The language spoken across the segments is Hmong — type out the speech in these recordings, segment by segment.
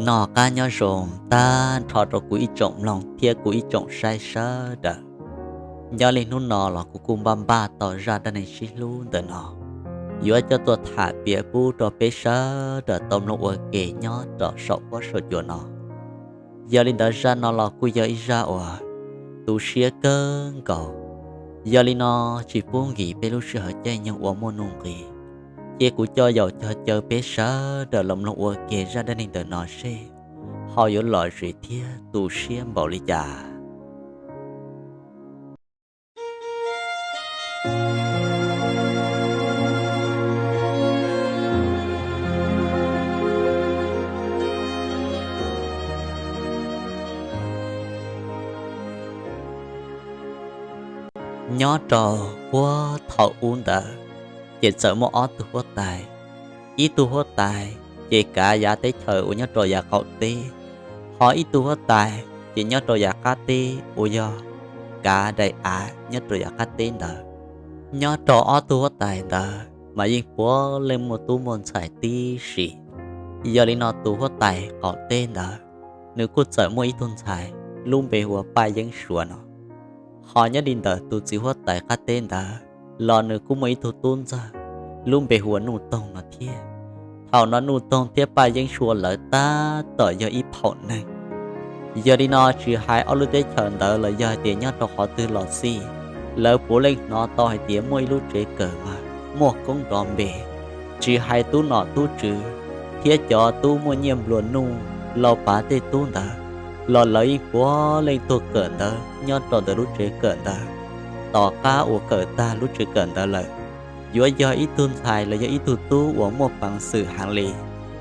Noj qab nyob zoo tag nrho rau kuv ib tsoom mloog thiab kuv ib tsoom saib sawv daws. Nyob li hnub no los kuv kuj npaj npaj tau zaj dab neeg sib hlub ntawm no, yuav coj tuaj tham piav pub rau peb sawv daws tau mloog ua ke nyob rau saum huab saum cua no. Yog li ntawd zaj no los kuj yog ib zaj uas tu siab kawg nkaus. Yog li no, tsis pub nkim peb lub sij hawm caij nyoog uas muaj nuj nqis, ces kuv coj yaum cog caw peb sawv daws los mloog ua ke zaj dab neeg ntawm no seb ho yuav lom zem thiab tu siab npaum li cas. Nyob rau puag thaum ub ntawd, ces txawm muaj ob tug huab tais. Ib tug huab tais ces kav yav teb chaws uas nyob rau yav qaum teb, ho ib tug huab tais ces nyob rau yav qab teb uas yog kav daim av nyob rau yav qab teb ntawd. Nyob rau ob tug huab tais ntawd mas yeej puav leej muaj tub muaj ntxhais tib si. Yog li no tus huab tais qaum teb ntawd, nws kuj txawm muaj ib tug ntxhais lub npe hu ua Paj Yeeb Suav no. Ho nyob li ntawm tus txiv huab tais qab teb ntawd los nws kuj muaj ib tug tub ntxawg lub npe hu ua Nuj Toog no thiab. Thaum no Nuj Toog thiab Paj Yeeb Suav lawv tab tom yog ib phaum neeg. Yog li no tsis hais ob lub teb chaws ntawd los yog hais tias nyob rau qhov twg los xij, lawv puav leej hnov tau hais tias muaj ib lub tsev kawm mas muaj koob nrov npe. Tsis hais tub nom tub tswv thiab cov tub muaj nyiaj nplua nuj, lau pav tej tub ntawd los lawv yeej puav leej tuaj kawm ntawv nyob rau ntawm lub tsev kawm ntawd. Tom qab uas kawm tag lub tsev kawm ntawd lawm, yuav yog ib tug ntxhais los yog ib tug tub uas muaj peev xwm heev li.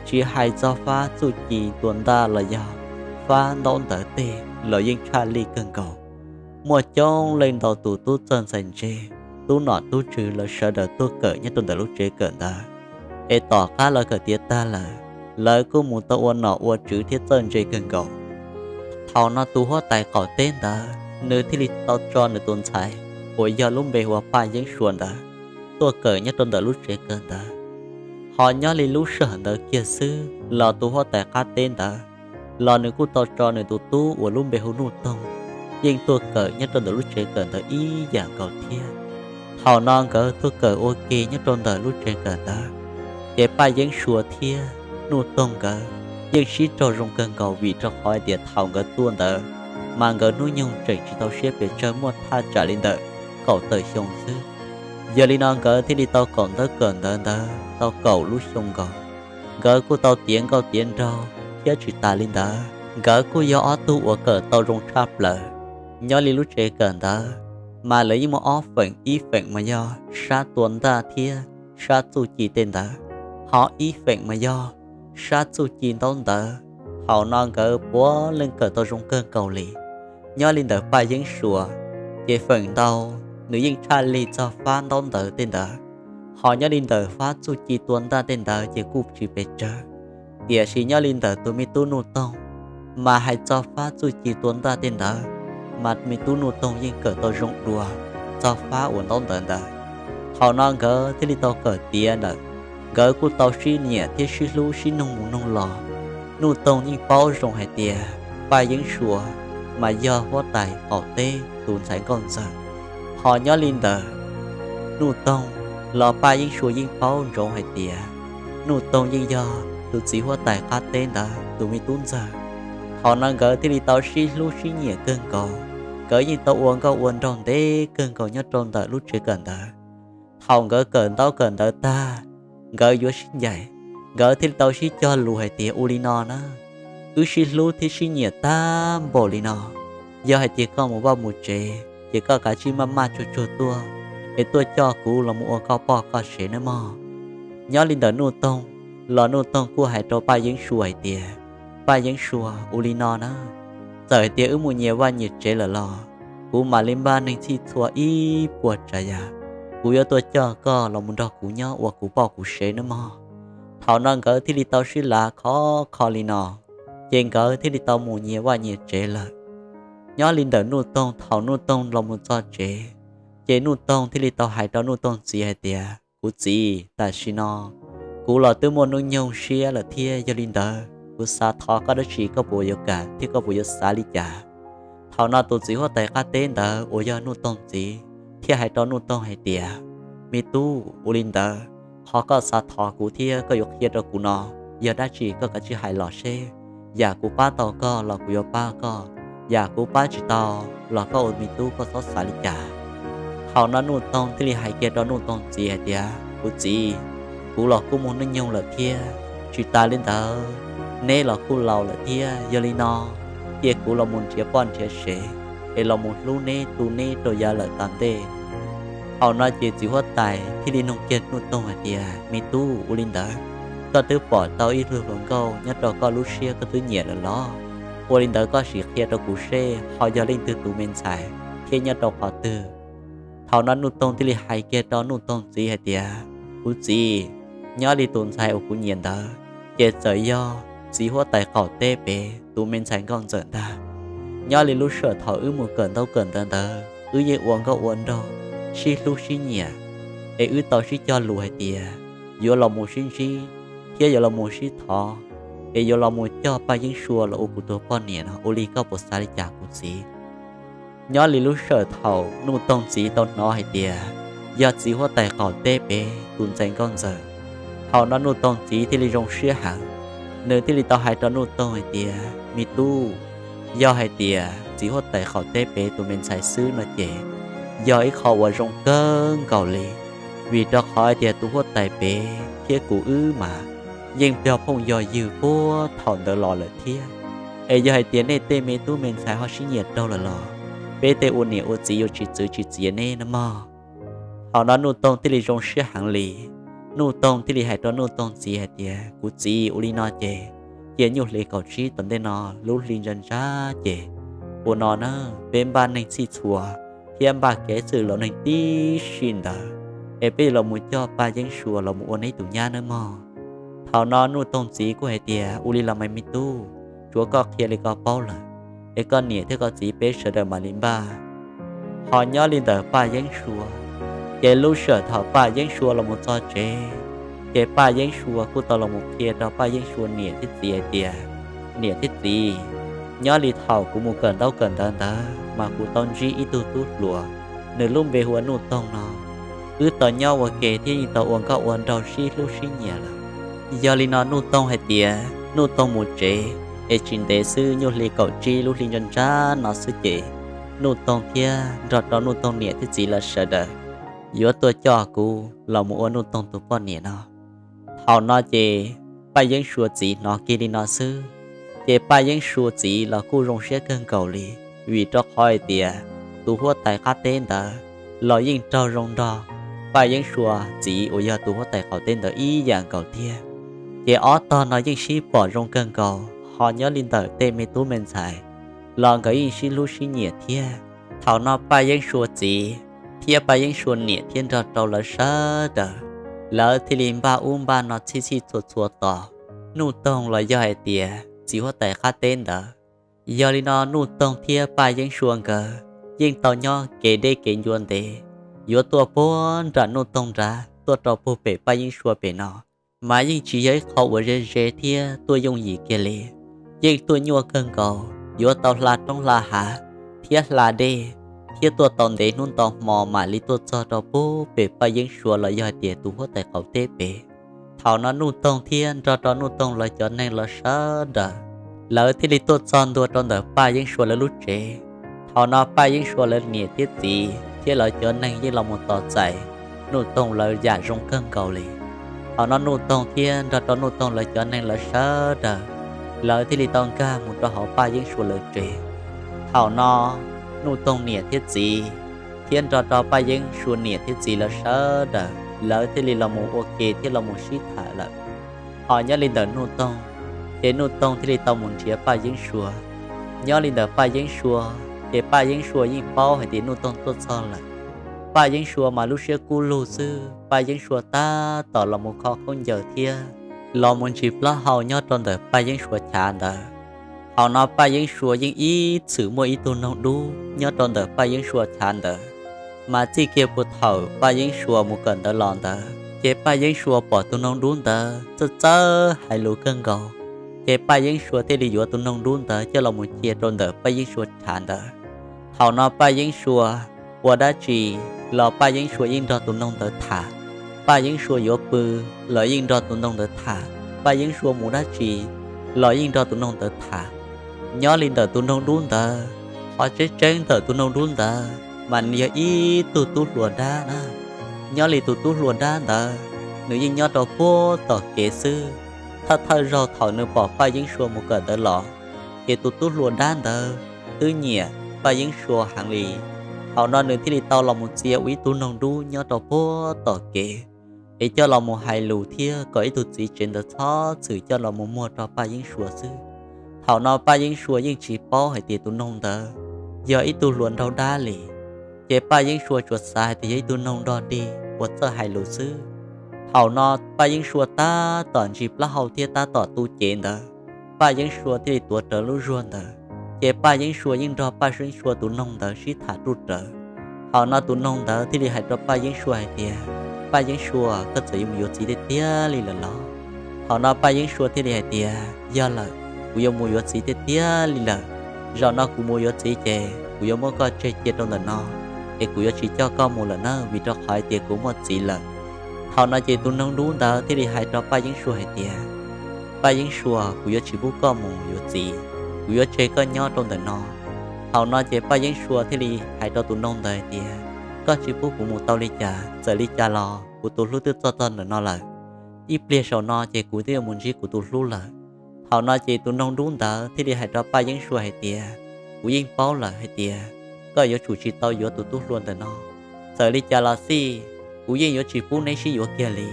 Tsis hais txog fab txuj ci tua ntaj los yog fab ntaub ntawv tej los yeej tshaj lij kawg nkaus. Muaj coob leej ntau tus tub txawj ntxhais ntse, tub nom tub tswv lawv sawv daws tuaj kawm nyob rau ntawm lub tsev kawm ntawd. Es tom qab lawv kawm tiav tag lawm, lawv kuj mus tau ua nom ua tswv thiab txawj ntse kawg nkaus. Thaum no tus huab tais qaum teb ntawd nws thiaj li tau tso nws tus ntxhais uas yog lub npe hu ua Paj Yeeb Suav ntawd tuaj kawm nyob rau ntawm lub tsev kawm ntawd. Ho nyob li lub sij hawm ntawd kiag xwb los tus huab tais qab teb ntawd los nws kuj tau tso nws tus tub uas lub npe hu Nuj Toog yeej tuaj kawm nyob rau ntawm lub tsev kawm ntawd ib yam nkaus thiab. Thaum no nkawd tuaj kawm ua ke nyob rau ntawm lub tsev kawm ntawd, ces Paj Yeeb Suav thiab Nuj Toog nkawd yeej sib raug zoo kawg nkaus vim rau qhov hais tias thaum nkawd tuaj ntawd mas nkawd hnub nyoog tseem tsis tau siab pes tsawg, muaj thaj tsam li ntawm kaum tawm xyoo xwb. Yog li no nkawd thiaj li tau kawm ntawv kawm ntawv ntawd tau kaum lub xyoo nkaus. Nkawd kuj tau tiav nkauj tiav nraug thiab tsis tas li ntawd nkawd kuj yog ob tug uas kawm tau zoo tshaj plaws. Nyob li lub tsev kawm ntawd mas lawv yeej muaj ob feem, ib feem mas yog sab tua ntaj thiab sab txuj ci tej ntawd, ho ib feem mas yog sab txuj ci ntaub ntawv. Thaum no nkawd puav leej kawm tau zoo kawg nkaus li. Nyob li ntawm Paj Yeeb Suav ces feem ntau nws yeej tshaj li txog fab ntaub ntawv tej ntawd, ho nyob li ntawm fab txuj ci tua ntaj tej ntawd ces kuj tsis pes tsawg. Tiam sis nyob li ntawm tus me tub Nuj Toog mas hais txog fab txuj ci tua ntaj tej ntawd mas me tub Nuj Toog yeej kawm tau zoo dua txog fab uas ntaub ntawv ntawd. Thaum no nkawd thiaj li tau kawm tiav lawm. Nkawd kuj tau sib nyiam thiab sib hlub sib noog mus noog los. Nuj Toog yeej paub zoo hais tias Paj Yeeb Suav mas yog huab tais qaum teb tus ntxhais nkauj ntxawg. Ho nyob li ntawm Nuj Toog los Paj Yeeb Suav yeej paub ntsoov hais tias Nuj Toog yeej yog tus txiv huab tais qab teb ntawd tus me tub ntxawg. Thaum no nkawd thiaj li tau sib hlub sib nyiam kawg nkaus. Nkawd yeej tau ua nkauj ua nraug ntev kawg nkaus nyob rau ntawm lub tsev kawm ntawd. Thaum nkawd kawm ntaub kawm ntawv tag, nkawd yuav sib ncaim, nkawd thiaj li tau sib cog lus hais tias ua li no na, wb sib hlub thiab sib nyiam tag npaum li no, yog hais tias koj mus vaj mus tsev ces koj kav tsij maj maj tsuag tsuag tuaj, es tuaj coj kuv los mus ua koj poj koj sev nawb mog. Nyob li ntawm Nuj Toog los Nuj Toog kuj hais rau Paj Yeeb Suav hais tias, Paj Yeeb Suav, ua li no na, txawm hais tias wb mus nyias vaj nyias tsev lawm los kuv mam li npaj neeg txhij txhua ib puas tsav yam, kuv yuav tuaj coj koj los mus nrog kuv nyob ua kuv poj kuv sev nawb mog. Thaum no nkawd thiaj li tau sib lav khov kho li no, ces nkawd thiaj li tau mus nyias vaj nyias tsev lawm. Nyob li ntawm Nuj Toog, thaum Nuj Toog los mus txog tsev, ces Nuj Toog thiaj li tau hais rau Nuj Toog txiv hais tias, kuv txiv, tam sim no kuv los twb muaj hnub nyoog siab lawm thiab, yog li ntawd kuv xav thov koj dab tsi koj puas yuav kam thiab koj puas yuav xav li cas? Thaum no tus txiv huab tais qab teb ntawd uas yog Nuj Toog txiv thiaj hais rau Nuj Toog hais tias, Me tub, ua li ntawd, qhov koj xav thov kuv thiab koj yuav qhia rau kuv no yog dab tsi koj kav tsij hais los seb. Yam kuv pab tau koj los kuv yuav pab koj, yam kuv pab tsis tau los koj ua me tub koj txhob xav li cas. Thaum no Nuj Toog thiaj li hais kiag rau Nuj Toog txiv hais tias, Kuv txiv, kuv los kuj muaj hnub nyoog lawm thiab, tsis tas li ntawd neb los kuj laus lawm thiab, yog li no cia kuv los mus nrhiav poj nrhiav sev es los mus hlub neb tu neb rau yav lawm tom ntej. Thaum no ces txiv huab tais thiaj li nug kiag Nuj Toog hais tias, Me tub, ua li ntawd, koj twb pom tau ib tug hluas nkauj nyob rau koj lub siab koj twb nyiam lawm los? Ua li ntawd koj sim qhia rau kuv seb ho yog leej twg tus me ntxhais thiab nyob rau qhov twg? Thaum no Nuj Toog thiaj li hais kiag rau Nuj Toog txiv hais tias, Kuv txiv, nyob li tus ntxhais uas kuv nyiam ntawd ces txawm yog txiv huab tais qaum teb pem tus me ntxhais nkauj ntxawm ntag. Nyob li lub sij hawm thaum wb mus kawm ntaub kawm ntawv ntawd wb yeej ua nkauj ua nraug, sib hlub sib nyiam, es wb tau sib cog lus hais tias yuav los mus sib ntsib thiab yuav los mus sib thov, es yuav los mus coj Paj Yeeb Sua los ua kuv tus poj niam no, ua li koj puas xav li cas kuv txiv? Nyob li lub sij hawm thaum Nuj Toog txiv tau hnov hais tias yog txiv huab tais qaum teb pem tus ntxhais nkauj ntxawm, thaum no Nuj Toog txiv thiaj li zoo siab heev, nws thiaj li tau hais rau Nuj Toog hais tias, Me tub, yog hais tias txiv huab tais qaum teb pem tus me ntxhais xwb no ces yog ib qho uas zoo kawg nkaus li, vim rau qhov hais tias tus huab tais pem thiab kuv wb mas yeej yog phooj yog ywg puag thaum ntawd los lawm thiab. Es yog hais tias nej tej me tub me ntxhais ho sib nyiam raug lawm los peb tej ua niam ua txiv yuav tsis txwv tsis txiav neb no mog. Thaum no Nuj Toog thiaj li zoo siab heev li. Nuj Toog thiaj li hais rau Nuj Toog txiv hais tias, Kuv txiv, ua li no ces cia nyuj hli kaum tsib tom ntej no lub hli ntsa ntsa ces ua no na, peb npaj neeg txhij txhua thiab npaj kev txwj los neeg tib si ntawd, es peb yuav los mus coj Paj Yeeb Sua los mus ua neb tus nyab nawb mog. Thaum no Nuj Toog txiv kuj hais tias, Ua li los mas me tub, tsuav koj qhia li koj paub lawm, es koj niam thiab koj txiv peb sawv daws mam li npaj. Ho nyob li ntawm Paj Yeeb Sua, ces lub sij hawm thaum Paj Yeeb Sua los mus txog tsev, ces Paj Yeeb Sua kuj tau los mus qhia rau Paj Yeeb Sua niam thiab txiv hais tias, Niam thiab txiv, nyob li thaum kuv mus kawm ntaub kawm ntawv ntawd mas kuv tau ntsib ib tug tub hluas, nws lub npe hu ua Nuj Toog no. Wb tau nyob ua ke thiab yeej tau ua nkauj ua nraug sib hlub sib nyiam lawm. Yog li no Nuj Toog hais tias Nuj Toog mus tsev, es tsis ntev xwb nyuj hli kaum tsib lub hli ntsa ntsa no xwb ces Nuj Toog thiab nrog rau Nuj Toog niam thiab txiv lawv sawv daws yuav tuaj coj kuv los mus ua Nuj Toog tus poj niam no. Thaum no ces Paj Yeeb Sua txiv hnov kiag li no xwb, ces Paj Yeeb Sua txiv los kuj zoo siab kawg nkaus li, vim rau qhov hais tias tus huab tais qab teb ntawd los yeej raug zoo nrog Paj Yeeb Sua txiv uas yog tus huab tais qaum teb ntawd ib yam nkaus thiab. Ces ob tog no yeej sib pom zoo kawg nkaus, ho nyob li ntawm tej me tub me ntxhais los nkawd yeej sib hlub sib nyiam thiab. Thaum no Paj Yeeb Sua txiv thiab Paj Yeeb Sua niam thiab nrog rau lawv sawv daws, lawv thiaj li npaj ub npaj no txhij txhij txhua txhua tos Nuj Toog los yog hais tias txiv huab tais qab teb ntawd. Yog li no Nuj Toog thiab Paj Yeeb Sua nkawd yeej tau nyob kev deb kev ncua ntev, yuav tuaj puag nram Nuj Toog nrad tuaj rau puag pem Paj Yeeb Sua pem no, mas yeej tsis yog ib qho uas ze ze thiab tuaj yooj yim kiag li. Yeej tuaj nyuaj kawg nkaus, yuav tau hla roob hla hav thiab hla dej, thiab tuaj tau ntev hnub nto hmo mam li tuaj txog rau puag pem Paj Yeeb Sua los yog hais tias tus huab tais qaum teb pem. Thaum no Nuj Toog thiab nrog rau Nuj Toog lawv cov neeg lawv sawv daws, lawv thiaj li tuaj txog ntua rau ntawm Paj Yeeb Sua lawv lub tsev. Thaum no Paj Yeeb Sua lawv niam thiab txiv thiab lawv cov neeg yeej los mus tos txais Nuj Toog lawv yam zoo kawg nkaus li. Thaum no Nuj Toog thiab nrog rau Nuj Toog lawv cov neeg lawv sawv daws, lawv thiaj li tau nkag mus rau hauv Paj Yeeb Sua lawv tsev. Thaum no Nuj Toog niam thiab txiv thiab nrog rau Paj Yeeb Sua niam thiab txiv lawv sawv daws, lawv thiaj li los mus ua ke thiab los mus sib tham lawm. Ho nyob li ntawm Nuj Toog, ces Nuj Toog thiaj li tau mus nrhiav Paj Yeeb Sua. Nyob li ntawm Paj Yeeb Sua, ces Paj Yeeb Sua yeej paub hais tias Nuj Toog tuaj txog lawm. Paj Yeeb Sua mas lub siab kub lug xwb, Paj Yeeb Sua tab tom los mus kho khaub ncaws thiab los mus ntsis plaub hau nyob rau ntawm Paj Yeeb Sua chav ntawd. Thaum no Paj Yeeb Sua yeej ib txwm muaj ib tug noog dub nyob rau ntawm Paj Yeeb Sua chav ntawd. Mas txij kiag puag thaum Paj Yeeb Sua mus kawm ntawv los ntawd, ces Paj Yeeb Sua pom tus noog dub ntawd txawj txawj hais lus kawg nkaus, Ces Paj Yeeb Sua thiaj li yuav tus noog dub ntawd coj los mus cia rau ntawm Paj Yeeb Sua chav ntawd. Thaum no Paj Yeeb Sua ua dab tsi los Paj Yeeb Sua yeej nrog tus noog ntawd tham. Paj Yeeb Sua yuav pw los yeej nrog tus noog ntawd tham. Paj Yeeb Sua mus dab tsi los yeej nrog tus noog ntawd tham. Nyob li ntawm tus noog dub ntawd, qhov tseeb tseeb ntawm tus noog dub ntawd mas nws yog ib tug tub hluas dab na. Nyob li tus tub hluas dab ntawd, nws yeej nyob rau puag tom kev xwb. Thawj thawj zaug thaum nws pom Paj Yeeb Sua mus kawm ntawd los, ces tus tub hluas dab ntawd twb nyiam Paj Yeeb Sua heev li. Thaum no nws thiaj li tau los mus txia ua ib tug noog dub nyob rau puag tom kev, es coj los mus hais lus thiab kom ib tug txiv tsev ntawd txhob txwm coj los mus muag rau Paj Yeeb Sua xwb. Thaum no Paj Yeeb Sua yeej tsis paub hais tias tus noog ntawd yog ib tug hluas nraug dab li. Ces Paj Yeeb Sua tsuas xav hais tias yog ib tug noog dog dig uas txawj hais lus xwb. Thaum no Paj Yeeb Sua tab tom ntsis plaub hau thiab tab tom tu cev ntawd, Paj Yeeb Sua thiaj li tuav rawv lub zuag ntawd. Ces Paj Yeeb Sua yeej nrog Paj Yeeb Sua tus noog ntawd sib tham ruj rawv. Thaum no tus noog ntawd thiaj li hais rau Paj Yeeb Sua hais tias, Paj Yeeb Sua, koj txawm yuav mus yuav txiv tiag tiag li lawm los? Thaum no Paj Yeeb Sua thiaj li hais tias, Yog lawm, kuv yuav mus yuav txiv tiag tiag li lawm. Zaum no kuv mus yuav txiv ces kuv yuav muab koj tseg cia rau ntawm no, es kuv yuav tsis coj koj mus lawm na, vim rau qhov hais tias kuv muaj txiv lawm. Thaum no ces tus noog dub ntawd thiaj li hais rau Paj Yeeb Sua hais tias, Paj Yeeb Sua, kuv yuav tsis pub koj mus yuav txiv, kuv yuav tseg koj nyob rau ntawm no. Thaum no ces Paj Yeeb Sua thiaj li hais rau tus noog ntawd hais tias, Koj tsis pub kuv mus tau li cas? Txawm li cas los kuv tus hlub twb txog txog ntawm no lawm. Ib pliag saum no ces kuv twb yuav mus ntsib kuv tus hlub lawm. Thaum no ces tus noog dub ntawd thiaj li hais rau Paj Yeeb Sua hais tias, Kuv yeej paub lawm hais tias koj yuav tsum tsis tau yuav tus tub hluas ntawm no. Txawm li cas los xij, kuv yeej yuav tsis pub neb sib yuav kiag li.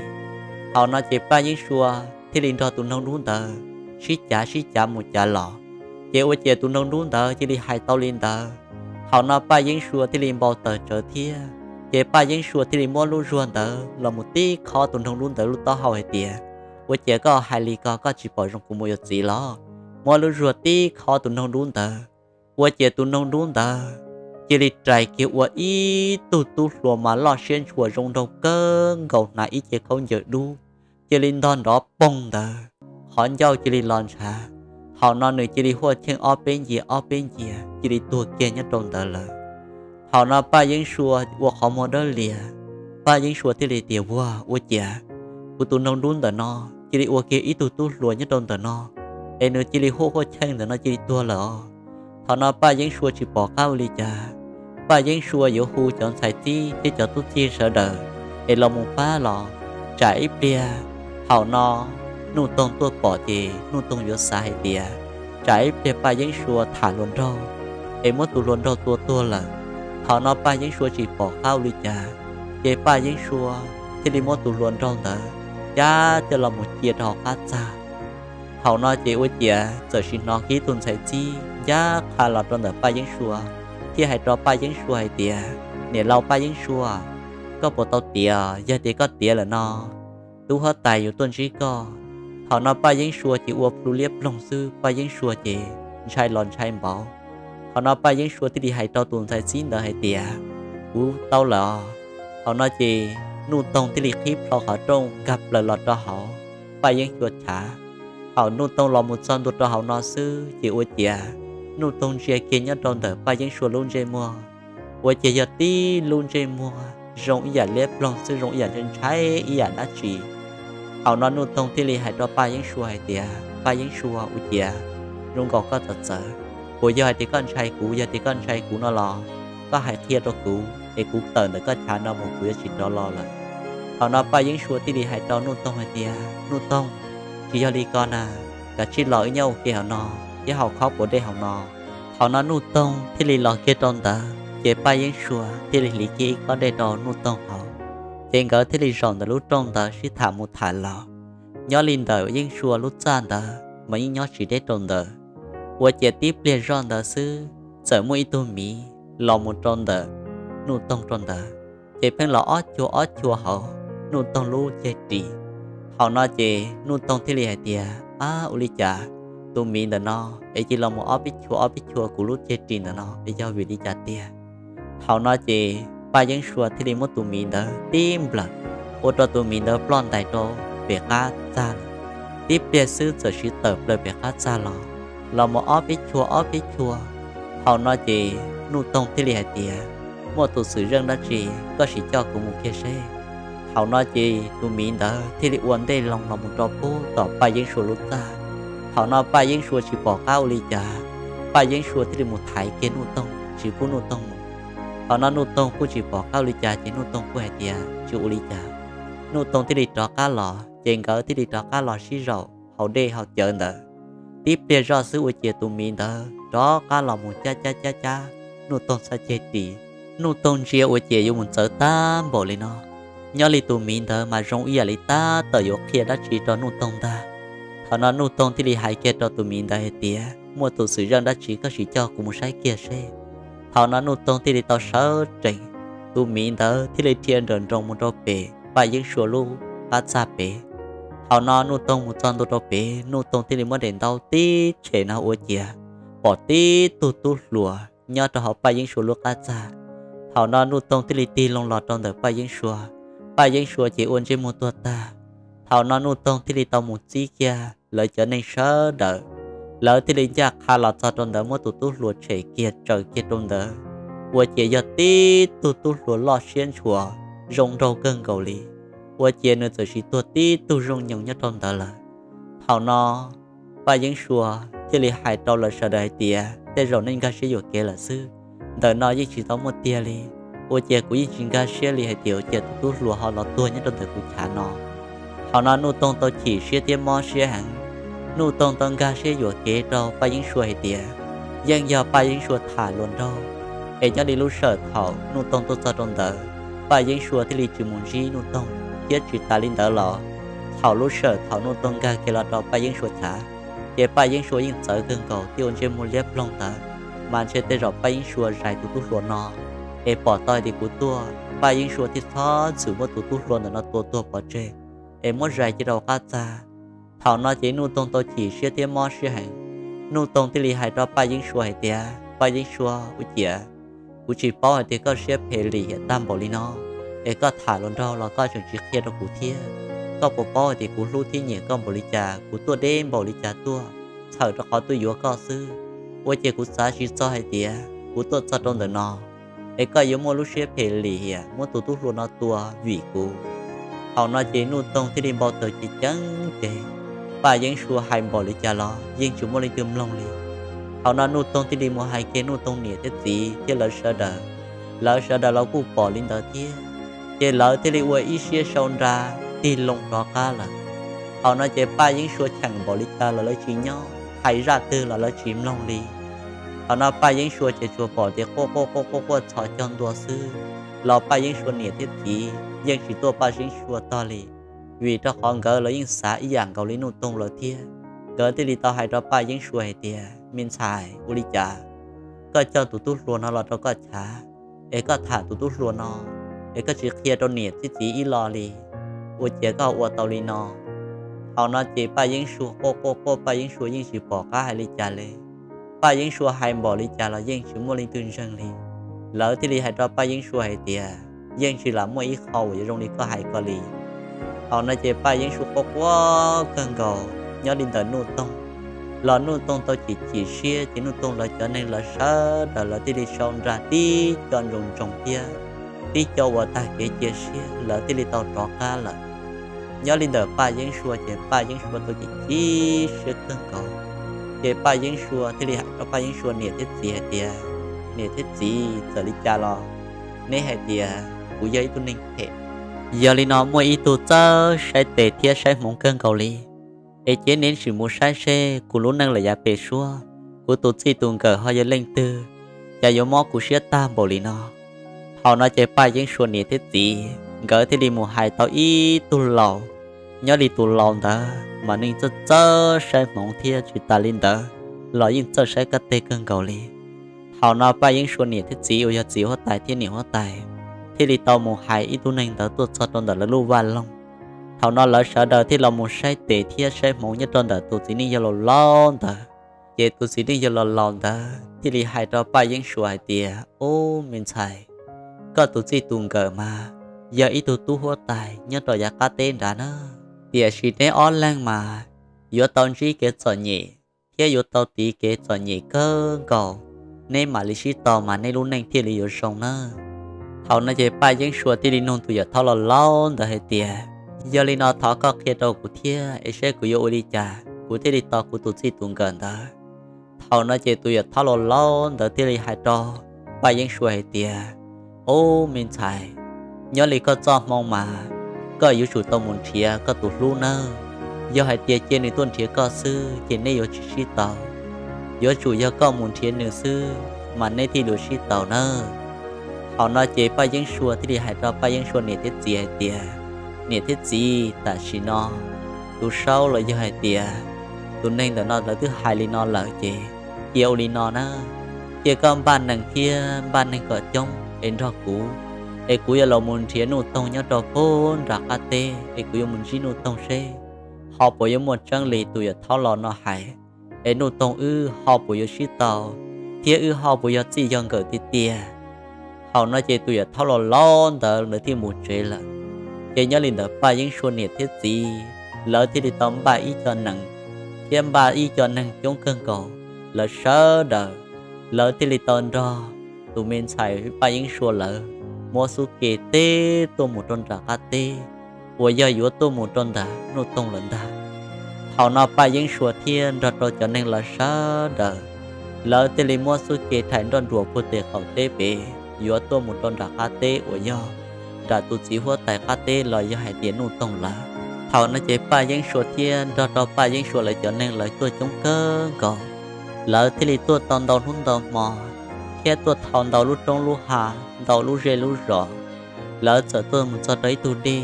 Thaum no ces Paj Yeeb Sua thiaj li nrog tus noog dub ntawd sib cav sib cav mus cav los, ces ua ciav tus noog dub ntawd cia li hais tau li ntawd. Thaum no Paj Yeeb Sua thiaj li npau taws tsawv thiab, ces Paj Yeeb Sua thiaj li muab lub zuag ntawd los mus tib khob tus noog dub ntawd lub taub hau hais tias, Ua ciav koj hais li ko, koj tsis pom zoo kuv mus yuav txiv los? Muab lub zuag tib khob tus noog dub ntawd, ua ciav tus noog dub ntawd cia li rais kiag ua ib tug tub hluas mas loj siab ntshua zoo nraug kawg nkaus, hnav ib ce khaub ncaws dub, cia li ntog nrov poog ntawd, qhov ncauj cia li los ntshav. Thaum no nws cia li huaj cheej ob peb ncia ob peb ncia cia li tuag kiag nyob rau ntawd lawm. Thaum no Paj Yeeb Sua ua qhov muag dawb lias, Paj Yeeb Sua thiaj li tias, Ua, ua ciav kuv tus noog dub ntawm no cia li ua kiag ib tug tub hluas nyob rau ntawm no, es nws cia li huaj huaj cheej ntawm no cia li tuag lawm os. Thaum no Paj Yeeb Sua tsis pom qab ua li cas, Paj Yeeb Sua yuav hu cov ntxhais txib thiab cov tub txib sawv daws es los mus pab los. Tsam ib pliag thaum no Nuj Toog tuaj pom ces Nuj Toog yuav xav hais tias, tsam ib pliag Paj Yeeb Sua tham hluas nraug es muab tus hluas nraug tua tuag lawm. Thaum no Paj Yeeb Sua tsis pom qab ua li cas, ces Paj Yeeb Sua thiaj li muab tus hluas nraug ntawd cab coj los mus cia rau hauv qab txag. Thaum no ces ua ciav txawm sim hnov kiag ib tug ntxhais txib ncaj qha los rau ntawm Paj Yeeb Sua, thiaj hais rau Paj Yeeb Sua hais tias, Niam laus Paj Yeeb Sua, koj puas tau tiav? Yog tias koj tiav lawm no, tub huab tais yuav tuaj ntsib koj. Thaum no Paj Yeeb Sua ces ua plhu liab ploog xwb, Paj Yeeb Sua ces ntshai los ntshai npaum. Thaum no Paj Yeeb Sua thiaj li hais rau tus ntxhais txib ntawd hais tias, Kuv tau lawm os. Thaum no ces Nuj Toog thiaj li qhib plho qhov rooj nkag plaws los rau hauv Paj Yeeb Sua chav. Thaum Nuj Toog los mus txog ntua rau hauv no xwb ces ua ciav Nuj Toog ntsia kiag nyob rau ntawm Paj Yeeb Sua lub ntsej muag, ua ciav yog tib lub ntsej muag zoo ib yam liab ploog xwb, zoo ib yam ntshai ntshai ib yam dab tsi. Thaum no Nuj Toog thiaj li hais rau Paj Yeeb Sua hais tias, Paj Yeeb Sua, ua ciav zoo nkaus koj txawv txawv, puas yog hais tias koj ntshai kuv? Yog tias koj ntshai kuv no los koj hais qhia rau kuv es kuv tawm ntawm koj chav no mus, kuv yuav tsis rov los lawm. Thaum no Paj Yeeb Sua thiaj li hais rau Nuj Toog hais tias, Nuj Toog, tsis yog li ko na, kav tsij los wb nyob ua ke hauv no, thiab haus khob puas dej hauv no. Thaum no Nuj Toog thiaj li los kiag rau ntawd ces Paj Yeeb Sua thiaj li hliv kiag ib khob dej rau Nuj Toog haus. Ces nkawd thiaj li zaum ntawm lub rooj ntawd sib tham mus tham los. Nyob li ntawm Yeeb Sua lub txaj ntawd mas yeej nyob tsis deb rau ntawd. Ua ciav tib pliag zoj ntawd xwb txawm muaj ib tug miv los mus rau ntawm Nuj Toog rau ntawd, ces pheej los ob cua ob cua hauv Nuj Toog lub ceg ris. Thaum no ces Nuj Toog thiaj li hais tias, Ab, ua li cas tus miv ntawm no es cia los mus ob peb cua ob peb cua kuv lub ceg ris ntawm no es yog vim li cas tiag? Thaum no ces Paj Yeeb Sua thiaj li muab tus miv ntawd tib nplawm, ua rau tus miv ntawd ploj ntais rau pem qab txag lawm. Tib pliag xwb txawm siv tawm plaws pem qab txaj los, los mus ob peb chua ob peb chua. Thaum no ces Nuj Toog thiaj li hais tias, muaj tus xwm txheej dab tsi koj sim coj kuv mus kiag seb. Thaum no ces tus miv ntawd thiaj li ua ntej loo los mus rau pem tom Paj Yeeb Sua lub txaj. Thaum no Paj Yeeb Sua tsis pom qab ua li cas, Paj Yeeb Sua thiaj li mus thaiv kiag Nuj Toog tsis pub Nuj Toog mus. Thaum no Nuj Toog kuj tsis pom qab ua li cas ces Nuj Toog kuj hais tias tsis ua li cas. Nuj Toog thiaj li rov qab los ces nkawd thiaj li rov qab los sib zaum hauv dej hauv cawv ntawd. Tib pliag zoj xwb ua ciav tus miv ntawd rov qab los mus cab cab cab cab Nuj Toog txhais ceg ris. Nuj Toog ntsia ua ciav yuav mus txawv tag npaum li no. Nyob li tus miv ntawd mas zoo ib yam li tab tom yuav qhia dab tsi rau Nuj Toog ntag. Thaum no Nuj Toog thiaj li hais kiag rau tus miv ntawd hais tias, muaj tus xwm txheej dab tsi koj sim coj kuv mus saib kiag seb. Thaum no Nuj Toog thiaj li tau sawv tsees, tus miv ntawd thiaj li dhia nrawm nroos mus rau pem Paj Yeeb Sua lub qab txaj pem. Thaum no Nuj Toog mus txog ntua rau pem, Nuj Toog thiaj li muab daim ntaub tib tshem no ua ciav pom tib tug tub hluas nyob rau hauv Paj Yeeb Sua lub qab txaj. Thaum no Nuj Toog thiaj li tig loo los rau ntawm Paj Yeeb Sua. Paj Yeeb Sua ces ua ntsej muag tuag tag. Thaum no Nuj Toog thiaj li tau mus txib kiag lawv cov neeg sawv daws. Lawv thiaj li ncaj qha los txog rau ntawd muab tus tub hluas tshem kiag tsaws kiag rau ntawd, ua ciav yog tib tug tub hluas loj siab ntshua, zoo nraug kawg nkaus li. Ua ciav nws txawm sim tuag tib tug zoo nyoos nyob rau ntawd lawm. Thaum no Paj Yeeb Sua thiaj li hais rau lawv sawv daws hais tias, tej zaum nej nkag siab yuam kev lawm xwb, ntawm no yeej tsis tau muaj tiag li. Ua ciav kuv yeej tsis nkag siab li hais tias ua cas tus tub hluas ho los tuag nyob rau ntawm kuv chav no. Thaum no Nuj Toog tau chim siab thiab mob siab heev. Nuj Toog tau nkag siab yuam kev rau Paj Yeeb Sua hais tias, yeej yog Paj Yeeb Sua tham hluas nraug. Es nyob li lub sij hawm thaum Nuj Toog tuaj txog rau ntawd, Paj Yeeb Sua thiaj li tsis mus ntsib Nuj Toog, thiab tsis tas li ntawd los thaum lub sij hawm thaum Nuj Toog nkag kiag los rau Paj Yeeb Sua chav, ces Paj Yeeb Sua yeej txawv kawg nkaus thiab ua ntsej muag liab ploog ntawd, mas ntshe tej zaum Paj Yeeb Sua zais tus tub hluas no es pom tau hais tias kuv tuaj, Paj Yeeb Sua thiaj txhob txwm muab tus tub hluas ntawm no tua tuag pov tseg es muab zais cia rau qab txaj. Thaum no ces Nuj Toog tau chim siab thiab mob siab heev. Nuj Toog thiaj li hais rau Paj Yeeb Sua hais tias, Paj Yeeb Sua, ua ciav kuv tsis paub hais tias koj siab phem lim hiam tag npaum li no, es koj tham hluas nraug los koj tseem tsis qhia rau kuv thiab. Koj puas paub hais tias kuv hlub thiab nyiam koj npaum li cas, kuv tuaj deb npaum li cas tuaj, txhawm rau qhov tuaj yuav koj xwb. Ua ciav kuv xav tsis txog hais tias kuv tuaj txog rau ntawm no es koj yuav muaj lub siab phem lim hiam muab tus tub hluas no tua vim kuv. Thaum no ces Nuj Toog thiaj li npau taws ceev ceev ces Paj Yeeb Sua hais npaum li cas los yeej tsis muaj leej twg mloog li. Thaum no Nuj Toog thiaj li mus hais kiag Nuj Toog niam thiab txiv thiab lawv sawv daws. Lawv sawv daws los kuj pom li ntawd thiab, ces lawv thiaj li ua ib siab sau nra tig loo rov qab lawm. Thaum no ces Paj Yeeb Sua cheem npaum li cas los lawv tsis nyob, hais zaj twg los lawv tsis mloog li. Thaum no Paj Yeeb Sua ces tsuas pom tias quaj quaj quaj quaj quaj txhos caug ntua xwb, los Paj Yeeb Sua niam thiab txiv yeej tsis tuaj Paj Yeeb Sua tog li, vim rau qhov nkawd los yeej xav ib yam nkaus li Nuj Toog lawm thiab. Nkawd thiaj li tau hais rau Paj Yeeb Sua hais tias, me ntxhais, ua li cas koj coj tus tub hluas no los rau koj chav, es koj tham tus tub hluas no, es koj tsis qhia rau niam thiab txiv ib los li, ua ciav koj ua tau li no? Thaum no ces Paj Yeeb Sua quaj quaj quaj, Paj Yeeb Sua yeej tsis pom qab hais li cas li. Paj Yeeb Sua hais npaum li cas los yeej tsis muaj leej twg ntseeg li. Lawv thiaj li hais rau Paj Yeeb Sua hais tias, yeej tsis lam muaj ib qho uas yuav zoo li koj hais ko li. Thaum no ces Paj Yeeb Sua quaj quaj kawg nkaus. Nyob li ntawm Nuj Toog los Nuj Toog tau chim chim siab ces Nuj Toog lawv cov neeg lawv sawv daws lawv thiaj li sau nra tib co ntsoov ntsoov thiab tib co uas tag kev cia siab, lawv thiaj li tau rov qab lawm. Nyob li ntawm Paj Yeeb Sua ces Paj Yeeb Sua tau chim chim siab kawg nkaus. Ces Paj Yeeb Sua thiaj li hais rau Paj Yeeb Sua niam thiab txiv hais tias, niam thiab txiv, txawm li cas los neb hais tias kuv yog ib tug neeg phem. Yog li no muaj ib tug txawj saib tes thiab saib hmoov kawg nkaus li, es cia neb sim mus saib seb kuv lub neej lawm yav pem suab, kuv tus txij tus nkawm ho yog leej twg, cas yuav mob kuv siab tag npaum li no. Thaum no ces Paj Yeeb Sua niam thiab txiv nkawd thiaj li mus hais tau ib tug laus. Nyob li tus laus ntawd mas neeg txawj txawj saib hmoov thiab tsis tas li ntawd los yeej txawj saib kab teg kawg nkaus li. Thaum no Paj Yeeb Sua niam thiab txiv uas yog txiv huab tais thiab niam huab tais thiaj li tau mus hais ib tug neeg ntawd tuaj txog rau ntawm lawv lub vaj loog. Thaum no lawv sawv daws thiaj los mus saib tes thiab saib hmoov nyob rau ntawm tus txiv neej yawg laus laus ntawd. Ces tus txiv neej yawg laus laus ntawd thiaj li hais rau Paj Yeeb Sua hais tias, ub, me ntxhais, koj tus txij tus nkawm mas yog ib tug tub huab tais nyob rau yav qab teb nrad na, tiam sis neb ob leeg mas yuav tau ntsib kev txom nyem thiab yuav tau tiv kev txom nyem kawg nkaus, neb mam li sib tau mas neb lub neej thiaj li yuav zoo nawb. Thaum no ces Paj Yeeb Sua thiaj li nug tus yawm thaub laus laus ntawd hais tias, yog li no thov koj qhia rau kuv thiab es saib kuv yuav ua li cas kuv thiaj li tau kuv tus txij tus nkawm ntawd. Thaum no ces tus yawm thaub laus laus ntawd thiaj li hais rau Paj Yeeb Sua hais tias, ub me ntxhais, nyob li koj txoj hmoo mas koj yuav tsum tau mus nrhiav koj tus hlub nawb. Yog hais tias cia nws tuaj nrhiav koj xwb ces neb yuav tsis sib tau. Yuav tsum yog koj mus nrhiav nws xwb mas neb thiaj li sib tau nawb. Thaum no ces Paj Yeeb Sua thiaj li hais rau Paj Yeeb Sua niam thiab txiv hais tias, niam thiab txiv, tam sim no tus saub los yog hais tias tus neeg ntawm no lawv twb hais li no lawm ces cia ua li no na, cia koj npaj nees thiab npaj neeg kom coob es nrog kuv, es kuv yuav los mus nrhiav Nuj Toog nyob rau pem nram qab teb es kuv yuav mus ntsib Nuj Toog seb ho puas yuav muaj tseeb li tus yawm thaub laus no hais, es Nuj Toog wb ho puas yuav sib tau, thiab wb ho puas yog txij yog nkawm tiag tiag. Thaum no ces tus yawm thaub laus laus ntawd lawv thiaj mus tsev lawm. Ces nyob li ntawd Paj Yeeb Sua niam thiab txiv lawv thiaj li tau npaj ib co nees thiab npaj ib co neeg coob kawg nkaus, lawv sawv daws lawv thiaj li tau nrog tus me ntxhais Paj Yeeb Sua lawv muab xub ke teb tuaj mus rau nram qab teb uas yog yuav tuaj mus rau ntawm Nuj Toog lawm ntag. Thaum no Paj Yeeb Sua thiab nrog rau cov neeg lawv sawv daws lawv thiaj li muab xub ke rhais nroj nruas puag tim qaum teb pem yuav tuaj mus rau nram qab teb uas yog nram tus txiv huab tais qab teb los yog hais tias Nuj Toog lawv. Thaum no ces Paj Yeeb Sua thiab nrog rau Paj Yeeb Sua lawv cov neeg lawv tuaj coob kawg nkaus, lawv thiaj li tuaj tau ntau hnub ntau hmo thiab tuaj thau ntau lub roob lub hav ntau lub zej lub zos. Lawv txawm tuaj mus txog rau ib tug dej,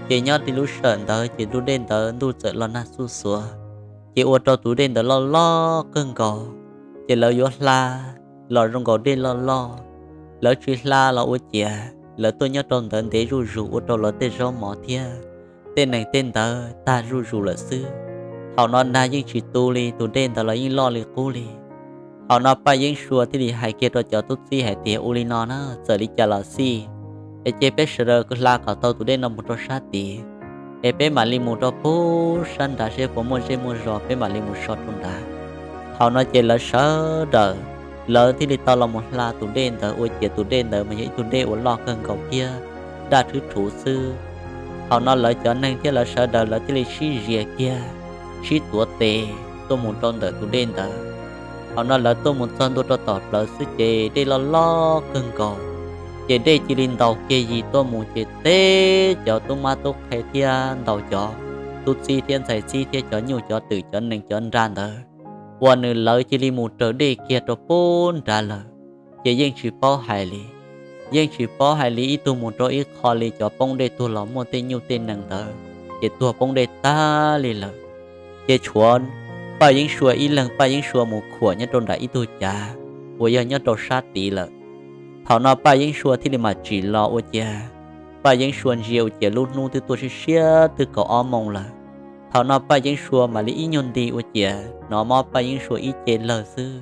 ces nyob rau lub sij hawm ntawd ces tus dej ntawd ntuj txawm los nag xuj xuav, ces ua rau tus dej ntawd loj loj kawg nkaus. Ces lawv yuav hla los zoo nkaus dej loj loj, lawv tsis hla los ua ciav lawv tuaj nyob rau ntawd ntev zuj zus ua rau lawv tej zaub mov thiab tej nees tej ntawd tag zuj zus lawm xwb. Thaum no nag yeej tsis tu li, tus dej ntawd los yeej loj li qub li. Thaum no Paj Yeeb Sua thiaj li hais kiag rau cov tub txib hais tias, ua li no na, txawm li cas los xij, es cia peb sawv daws hla kom tau tus dej no mus rau sab tid, es peb mam li mus rau pem sab nrad seb puas muaj zej muaj zos peb mam li mus so rau nrad. Thaum no ces lawv sawv daws lawv thiaj li tau los mus hla tus dej ntawd ua ciav tus dej ntawd mas yog ib tug dej uas loj kawg nkaus thiab daj rhwv rhuv xwb. Thaum no lawv cov neeg thiab lawv sawv daws lawv thiaj li sib zias kiag, sib tuav tes tuaj mus rau ntawm tus dej ntawd. Thaum no lawv tuaj mus txog ntua rau tom plawv xwb ces dej loj loj kawg nkaus, ces dej cia li ntaus kiag yim tuaj mus ces teb cov tub mab tub qhe thiab ntaus cov tub txib thiab ntxhais txib thiab cov nyuj cov twm cov nees cov nra ntawd uas nws lawv cia li mus raws dej kiag rau pem nrad lawm. Ces yeej tsis paub hais li, yeej tsis paub hais li, ib tug mus rau ib qho li, cov poob dej tuag los muaj tej nyuj tej nees ntawd ces tuag poob dej tag li lawm. Ces tshuav Paj Yeeb Sua ib leeg, Paj Yeeb Sua mus khuam nyob rau nram ib tug cav uas yog nyob rau sab tid lawm. Thaum no Paj Yeeb Sua thiaj li mam tsim los ua ciav, Paj Yeeb Sua ntsia ua ciav lub hnub twb tuaj siab siab twb kaum ob moos lawm. Thaum no Paj Yeeb Sua mam li ib nyuag nti ua ciav hnov mob Paj Yeeb Sua ib ce lawg xwb.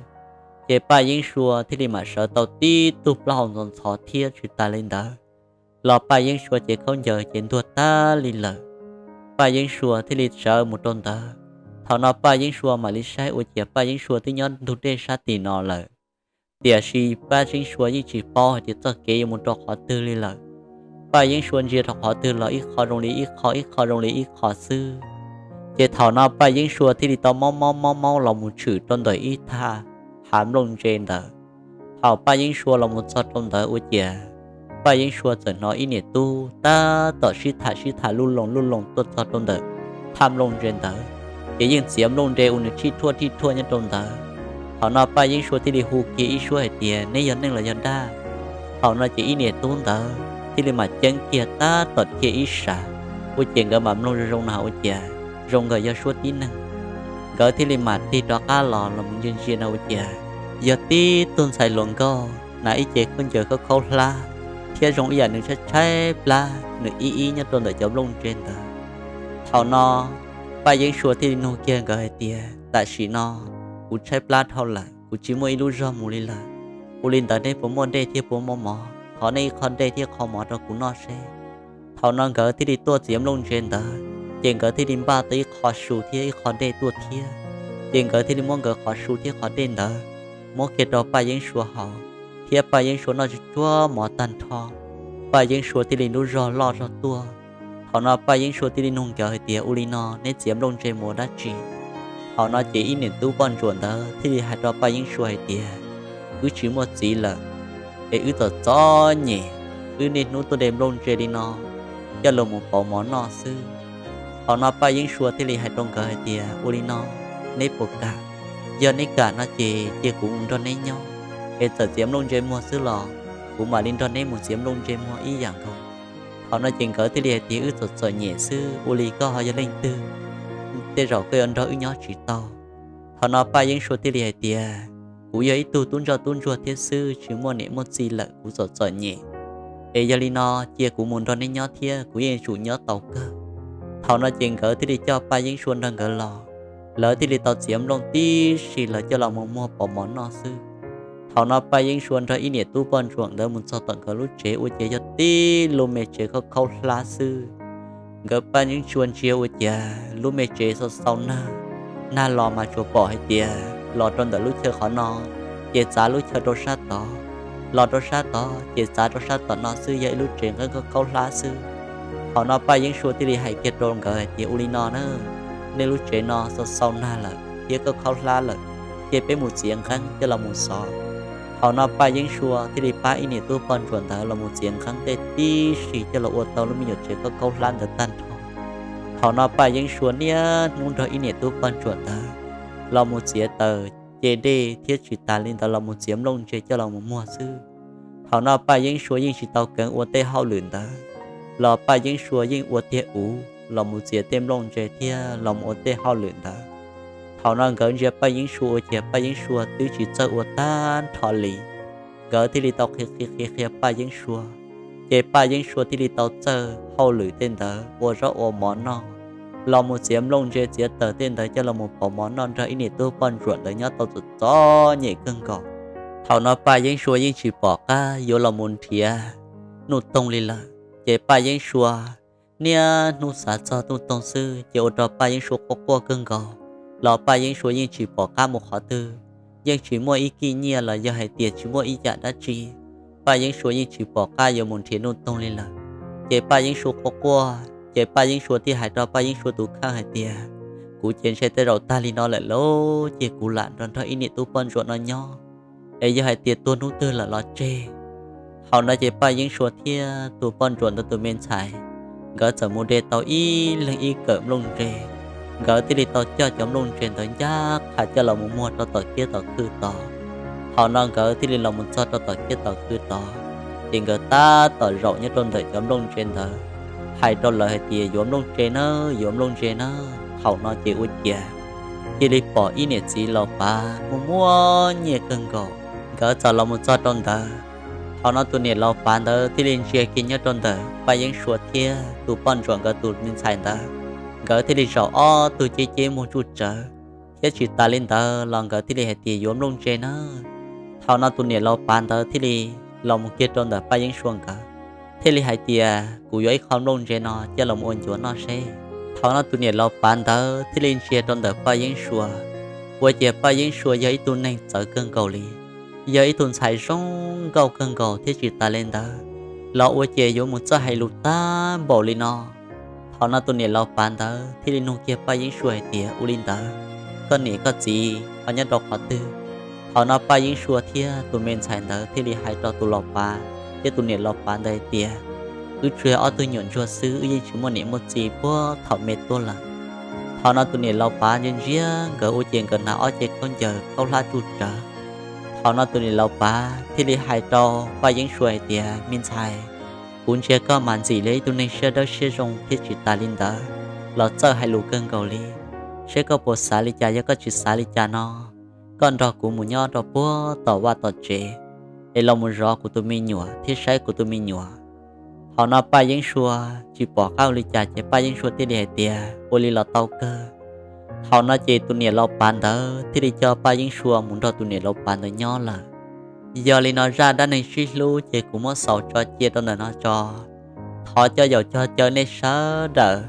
Ces Paj Yeeb Sua thiaj li mam sawv tau tib tug plaub hau ntxhov ntxhov thiab tsis tas li ntawd los Paj Yeeb Sua ces khaub ncaws ces ntuag tag li lawm. Paj Yeeb Sua thiaj li sawv mus rau ntawd. Thaum no Paj Yeeb Sua mam li saib ua ciav Paj Yeeb Sua twb nyob ntug dej sab tim no lawm. Tiam sis Paj Yeeb Sua yeej tsis paub hais tias txoj kev yuav mus rau qhov twg li lawm. Paj Yeeb Sua ntsia rau qhov twg los ib qho zoo li ib qho, ib qho zoo li ib qho xwb. Ces thaum no Paj Yeeb Sua thiaj li tau maub maub maub maub los mus tshwm rau ntawm ib thaj hav nplooj ntse ntawd. Thaum Paj Yeeb Sua los mus txog rau ntawd ua ciav, Paj Yeeb Sua txawm hnov ib niam tub tab tom sib tham sib tham luj loos luj loos tuaj txog rau ntawm thaj nplooj ntse ntawd, ces yeej txiav nplooj ntse ua nws rhij rhuaj rhij rhuaj nyob rau ntawd. Thaum no Paj Yeeb Sua thiaj li hu kiag ib suab hais tias, neb yog neeg los yog dab? Thaum no ces ib niam tub ntawd thiaj li mam ceeb kiag tab tom dhia ib sab, ua ciav nkawd mam mloog zoo zoo no ua ciav zoo nkawd yog suab tib neeg. Nkawd thiaj li mam tig rov qab los los mus ntsia ntsia no ua ciav yog tib tug ntxhais hluas nkauj hnav ib ce khaub ncaws khaub khaub hlab thiab zoo ib yam nws tshaib tshaib plab nws ib ib nyob rau ntawm cov nplooj ntse ntawd. Thaum no Paj Yeeb Sua thiaj li nug kiag nkawd hais tias, tam sim no kuv tshaib plab dhau lawm, kuv tsis muaj ib lub zog mus li lawm. Ua li ntawd neb puas muaj dej thiab puas muaj mov? Thov nej ib qho dej thiab qho mov rau kuv noj seb. Thaum no nkawd thiaj li tuaj txiav nplooj ntse ntawd Ces nkawd thiaj li npaj tau ib qho su thiab ib qho dej tuaj thiab. Ces nkawd thiaj li muab nkawd qhov su thiab qhov dej ntawd muab kiag rau Paj Yeeb Sua haus, thiab Paj Yeeb Sua noj tsuag tsuag mov tag nrho, Paj Yeeb Sua thiaj li lub zog loj zog tuaj. Thaum no Paj Yeeb Sua thiaj li nug nkawd hais tias, Ua li no neb txiav nplooj ntse mus ua dab tsi? Thaum no ces ib niam tub poj ntsuam ntawd thiaj li hais rau Paj Yeeb Sua hais tias, Wb tsis muaj txiv lawm, es wb txom txom nyem, wb niaj hnub tuaj de nplooj ntse li no coj los mus pauv mov noj xwb. Thaum no Paj Yeeb Sua thiaj li hais rau nkawd hais tias, Ua li no, neb puas kam? Yog neb kam no ces cia kuv mus nrog neb nyob, es txawm txiav nplooj ntse muag xwb los kuv mam li nrog neb mus txiav nplooj ntse muag ib yam nkaus. Thaum no ces nkawd thiaj li hais tias, Wb txom txom nyem xwb, ua li koj ho yog leej twg? Tej zaum koj yuav nrog wb nyob tsis tau. Thaum no Paj Yeeb Sua thiaj li hais tias, Kuv yog ib tug tub ntsoj tub ntsuag thiab xwb, tsis muaj niam muaj txiv lawm, kuv txom txom nyem. Es yog li no, cia kuv mus nrog neb nyob thiab, kuv yeej tsum nyob tau kawg. Thaum no ces nkawd thiaj li coj Paj Yeeb Sua nrog nkawd los, lawv thiaj li tau txiav nplooj tib si lawv coj los mus muag pauv mov noj xwb. Thaum no Paj Yeeb Sua nrog ib niam tub poj ntsuam ntawd mus txog tom nkawd lub tsev ua ciav yog tib lub me tsev khaub khaub hlab xwb. Nkawd Paj Yeeb Sua ntsia ua ciav lub me tsev xau xau nag, nag los mas tsuas pom hais tias los rau ntawm lub chaw qhov no, ces txav lub chaw rau sab tod, los rau sab tod ces txav rau sab tom no xwb, yog ib lub tsev nqeeb khaub khaub hlab xwb. Thaum no Paj Yeeb Sua thiaj li hais kiag rau nkawd hais tias, Ua li no na, nej lub tsev no xau xau nag lawm thiab khaub khaub hlab lawm, cia peb mus txiav nqeeb coj los mus xov. Thaum no Paj Yeeb Sua thiaj li pab ib niam tub poj ntsuam ntawd los mus txiav nqeeb tej tib si coj los ua tau lub me nyuam tsev khaub khaub hlab ntawd tag nrho. Thaum no Paj Yeeb Sua niaj hnub nrog ib niam tub poj ntsuam ntawd los mus txiav taws, ce dej thiab tsis tas li ntawd los mus txiav nplooj ntse coj los mus muag xwb. Thaum no Paj Yeeb Sua yeej tsis tau keev ua tej hauj lwm ntawd, los Paj Yeeb Sua yeej ua tiag uv los mus txiav tej nplooj ntse thiab los mus ua tej hauj lwm ntawd. Thaum no nkawd ntsia Paj Yeeb Sua ua ciav Paj Yeeb Sua twb tsis txawj ua tag nrho li, nkawd thiaj li tau qhia qhia qhia qhia Paj Yeeb Sua, ces Paj Yeeb Sua thiaj li tau txawj hauj lwm tej ntawd, ua zaub ua mov noj, los mus txiav nplooj ntse txiav taws tej ntawd coj los mus pauv mov noj nrog ib niam tub poj ntsuam ntawd nyob tau txom txom nyem kawg nkaus. Thaum no Paj Yeeb Sua yeej tsis pom qab yuav los mus nrhiav Nuj Toog li lawm, ces Paj Yeeb Sua niaj hnub xav txog Nuj Toog xwb, ces ua rau Paj Yeeb Sua quaj quaj kawg nkaus, los Paj Yeeb Sua yeej tsis pom qab mus qhov twg, yeej tsis muaj ib kij nyiaj los yog hais tias tsis muaj ib yam dab tsi, Paj Yeeb Sua yeej tsis pom qab yuav mus nrhiav Nuj Toog li lawm. Ces Paj Yeeb Sua quaj quaj, ces Paj Yeeb Sua thiaj hais rau Paj Yeeb Sua tus kheej hais tias, Kuv ces ntshe tej zaum tag li no lawm lauj, ces kuv lam nrog nrog ib niam tub poj ntsuam no nyob, es yog hais tias tuag hnub twg lawm los tseg. Thaum no ces Paj Yeeb Sua thiab tus poj ntsuam ntawd tus me ntxhais, nkawd txawm mus de tau ib leeg ib kawm nplooj ntse. Nkawd thiaj li tau coj cov nplooj ntse ntawd ncaj qha coj los mus muag rau tom kiab tom khw tod. Thaum no nkawd thiaj li los mus txog rau tom kiab tom khw tod, ces nkawd tab tom zaum nyob rau ntawm cov nplooj ntse ntawd, hais rau lawv hais tias, Yuav nplooj ntse na, yuav nplooj ntse na. Thaum no ces ua ciav cia li pom ib niam txiv laus pav muaj muaj nyiaj kawg nkaus, nkawd txawm los mus txog rau ntawd. Thaum no tus niam laus pav ntawd thiaj li ntsia kiag nyob rau ntawm Paj Yeeb Sua thiab tus poj ntsuam nkawd tus me ntxhais ntawd, nkawd thiaj li zaum ob tug ceb ceb muag tsuj tsawv, thiab tsis tas li ntawd los nkawd thiaj li hais tias, Yuav nplooj ntse na. Thaum no tus niam laus pav ntawd thiaj li los mus kiag rau ntawm Paj Yeeb Sua nkawd, thiaj li hais tias, Kuv yuav ib qho nplooj ntse no coj los ua ncuav noj seb. Thaum no tus niam laus pav ntawd thiaj li ntsia rau ntawm Paj Yeeb Sua, ua ciav Paj Yeeb Sua yog ib tug neeg txawv kawg nkaus li, yog ib tug ntxhais zoo nkauj kawg nkaus thiab tsis tas li ntawd los ua ciav yuav mus txawj hais lus tag npaum li no. Thaum no tus niam laus pav ntawd thiaj li nug kiag Paj Yeeb Sua hais tias, Ua li ntawd, koj niam koj txiv ho nyob rau qhov twg? Thaum no Paj Yeeb Sua thiab tus me ntxhais ntawd thiaj li hais rau tus laus pav thiab tus niam laus pav ntawd hais tias, Wb tsuas yog ob tug nyuam ntsuag xwb, wb yeej tsis muaj niam muaj txiv puag thaum me tuaj lawm. Thaum no tus niam laus pav ntsia ntsia nkawd ua ciav nkawd hnav ob ce khaub ncaws khaub hlab tsuj tsawv. Thaum no tus niam laus pav thiaj li hais rau Paj Yeeb Sua hais tias, Me ntxhais, kuv ntsia koj mas ntxim li ib tug neeg siab dawb siab zoo thiab tsis tas li ntawd los txawj hais lus kawg nkaus li. Seb koj puas xav li cas, yog koj tsis xav li cas no, koj nrog kuv mus nyob rau puag tom vaj tom tsev, es los mus zov kuv tus me nyuam thiab saib kuv tus me nyuam. Thaum no Paj Yeeb Sua tsis pom qab ua li cas ces Paj Yeeb Sua thiaj li hais tias, Ua li los tau kawg. Thaum no ces tus niam laus pav ntawd thiaj li coj Paj Yeeb Sua mus nrog tus niam laus pav ntawd nyob lawm. Yog li no zaj dab neeg sib hlub ces kuv muab xaus tso cia rau ntawm no tso. Thov cov yaum cog caw nej sawv daws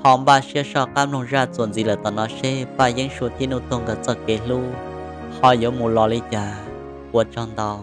Thov npaj siab soj qab mloog zaj txuas ntxiv lawm tom no seb Paj Yeeb Su thiab Nuj Toog nkawd txoj kev hlub ho yuav mus los li cas. Ua tsaug ntau.